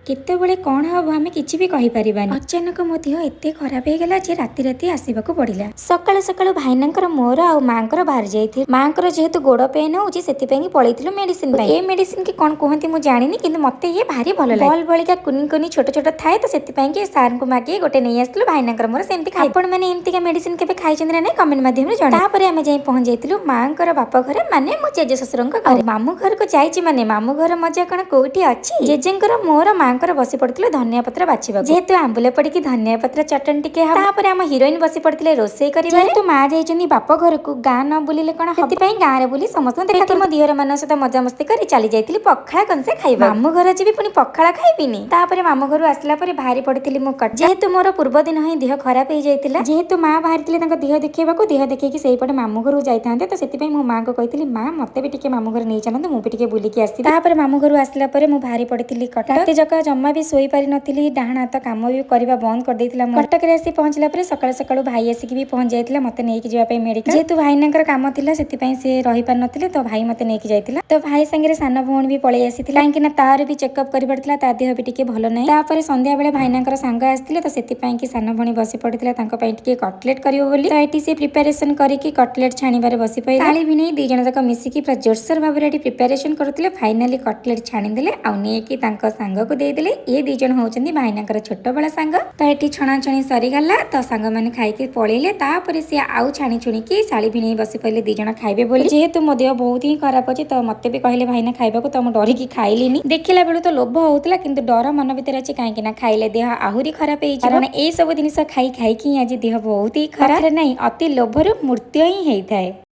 କେତେବେଳେ କ'ଣ ହବ ଆମେ କିଛି ବି କହିପାରିବାନି। ଅଚାନକ ମୋ ଦେହ ଏତେ ଖରାପ ହେଇଗଲା ଯେ ରାତି ରାତି ଆସିବାକୁ ପଡ଼ିଲା। ସକାଳୁ ସକାଳୁ ଭାଇନାଙ୍କର, ମୋର ଆଉ ମାଙ୍କର ବାହାରି ଯାଇଥିଲି। ମାଙ୍କର ଯେହେତୁ ଗୋଡ଼ ପେନ୍ ହଉଛି, ସେଥିପାଇଁ ପଳେଇଥିଲୁ ମେଡିସିନ ପାଇଁ। ଏ ମେଡିସିନ କି କ'ଣ କୁହନ୍ତି ମୁଁ ଜାଣିନି, କିନ୍ତୁ ମତେ ଇଏ ଭାରି ଭଲ ଲାଗେ। ବଲ୍ ଭଳିକା କୁନି କୁନି ଛୋଟ ଛୋଟ ଥାଏ, ତ ସେଥିପାଇଁ କି ସାର୍ଙ୍କୁ ମାଗି ଗୋଟେ ନେଇ ଆସିଥିଲୁ। ଭାଇନାଙ୍କର ମୋର ସେମିତି ଖାଇ। ଆପଣ ମାନେ ଏମିତିକା ମେଡିସିନ କେବେ ଖାଇଛନ୍ତି ନା ନାଇଁ, କମେଣ୍ଟ ମାଧ୍ୟମରେ ଜଣାଇବେ। ତାପରେ ଆମେ ଯାଇ ପହଞ୍ଚି ଯାଇଥିଲୁ ମାଙ୍କର ବାପ ଘରେ, ମାନେ ମୋ ଜେଜେ ଶ୍ୱଶୁରଙ୍କ ଘରେ। ମାମୁଁ ଘରକୁ ଯାଇଛି ମାନେ ମାମୁଁ ଘର ମଜା କଣ କୋଉଠି ଅଛି? ଜେଜେଙ୍କର, ମୋର, ମାଙ୍କର ବସି ପଡିଥିଲୁ ଧନିଆ ପତ୍ର ବାଛିବାକୁ, ଯେହେତୁ ଆମ୍ବୁଲ ପଡିକି ଧନିଆ ପତ୍ର ଚଟଣି ଟିକେ ହବ। ତାପରେ ଆମ ହିରୋଇନ ବସି ପଡିଥିଲେ ରୋଷେଇ କରିବା। ଯେହେତୁ ମା ଯାଇଛନ୍ତି ବାପ ଘରକୁ, ଗାଁ ନ ବୁଲିଲେ କଣ ହବ? ସେଥିପାଇଁ ଗାଁରେ ବୁଲି ସମସ୍ତଙ୍କୁ ଦେଖା। ମୋ ଦିଅର ମାନଙ୍କ ସହିତ ମଜାମସ୍ତି କରି ଚାଲି ଯାଇଥିଲି ପଖାଳ କଂସେ ଖାଇବା। ମାମୁଁ ଘର ଯିବି, ପୁଣି ପଖାଳ ଖାଇବିନି? ତାପରେ ମାମୁଁ ଘରୁ ଆସିଲା ପରେ ବାହାରି ପଡିଥିଲି ମୁଁ କଟକ। ଯେହେତୁ ମୋର ପୂର୍ବ ଦିନ ହିଁ ଦେହ ଖରାପ ହେଇଯାଇଥିଲା। ଯେହେତୁ ମା ବାହାରିଥିଲେ ତାଙ୍କ ଦେହ ଦେଖେଇବାକୁ, ଦେହ ଦେଖେଇକି ସେଇପଟେ ମାମୁଁ ଘରକୁ ଯାଇଥାନ୍ତେ, ତ ସେଥିପାଇଁ ମୁଁ ମାଙ୍କୁ କହିଥିଲି, "ମା, ମତେ ବି ଟିକେ ମାମୁଁ ଘରେ ନେଇ ଚାଲନ୍ତୁ, ମୁଁ ବି ଟିକେ ବୁଲିକି ଆସିବି।" ତାପରେ ମାମୁଁ ଘରୁ ଆସିଲା ପରେ ମୁଁ ବାହାରି ପଡିଥିଲି କଟକ। ରାତି ଯାକ ଜମା ବି ଶୋଇ ପାରିନଥିଲି। ଡାହାଣ ହାତ କାମ ବି କରିବା ବନ୍ଦ କରିଦେଇଥିଲା ମୁଁ। କଟକରେ ଆସି ପହଞ୍ଚିଲା ପରେ ସକାଳୁ ସକାଳୁ ଭାଇ ଆସିକି ବି ପହଞ୍ଚି ଯାଇଥିଲା ମତେ ନେଇକି ଯିବା ପାଇଁ ମେଡିକାଲ। ଯେହେତୁ ଭାଇନାଙ୍କର କାମ ଥିଲା, ସେଥିପାଇଁ ସେ ରହିପାରିନଥିଲେ, ତ ଭାଇ ମତେ ନେଇକି ଯାଇଥିଲା। ତ ଭାଇ ସାଙ୍ଗରେ ସାନ ଭଉଣୀ ବି ପଳେଇ ଆସିଥିଲା, କାହିଁକି ନା ତାର ବି ଚେକଅପ୍ କରିବାର ଥିଲା, ତା ଦେହ ବି ଟିକେ ଭଲ ନାହିଁ। ତାପରେ ସନ୍ଧ୍ୟା ବେଳେ ଭାଇନାଙ୍କର ସାଙ୍ଗ ଆସିଥିଲେ, ତ ସେଥିପାଇଁ କି ସାନ ଭଉଣୀ ବସି ପଡିଥିଲା ତାଙ୍କ ପାଇଁ ଟିକେ କଟଲେଟ୍ କରିବ ବୋଲି। ତ ଏଠି ସେ ପ୍ରିପାରେସନ କରିକି କଟଲେଟ୍ ଛାଣିବାରେ ବସି ପଡ଼ିଲା। ଶାଳୀ ଭିଣେଇ ଦି ଜଣ ଯାକ ମିଶିକି ପୁରା ଜୋରସୋର ଭାବରେ ଏଠି ପ୍ରିପାରେସନ କରୁଥିଲେ। ଫାଇନାଲି କଟଲେଟ୍ ଛାଣିଦେଲେ ଆଉ ନେଇକି ତାଙ୍କ ସାଙ୍ଗକୁ ଦେଇଦେଲେ। ଏ ଦି ଜଣ ହଉଛନ୍ତି ଭାଇନାଙ୍କର ଛୋଟବେଳ ସାଙ୍ଗ। ତ ଏଠି ଛଣାଛଣି ସରିଗଲା, ତ ସାଙ୍ଗମାନେ ଖାଇକି ପଳେଇଲେ। ତାପରେ ସିଏ ଆଉ ଛାଣି ଛୁଣିକି ଶାଳୀ ଭିଣେଇ ବସି ପଡ଼ିଲେ ଦି ଜଣ ଖାଇବେ ବୋଲି। ଯେହେତୁ ମୋ ଦେହ ବହୁତ ହିଁ ଖରାପ ଅଛି, ତ ମତେ ବି କହିଲେ ଭାଇନା ଖାଇବାକୁ, ତ ମୁଁ ଡରିକି ଖାଇଲିନି। ଦେଖିଲା ବେଳୁ ତ ଲୋଭ ହଉଥିଲା, କିନ୍ତୁ ଡର ମନ ଭିତରେ ଅଛି, କାହିଁକି ନା ଖାଇଲେ ଦେହ ଆହୁରି ଖରାପ ହେଇଯିବ। କାରଣ ଏଇ ସବୁ ଜିନିଷ ଖାଇ ଖାଇକି ହିଁ ଆଜି ଦେହ ବହୁତ ହିଁ ଖରାପ। ନାହିଁ, ଅତି ଲୋଭରୁ ମୃତ୍ୟୁ ହିଁ ହେଇଥାଏ।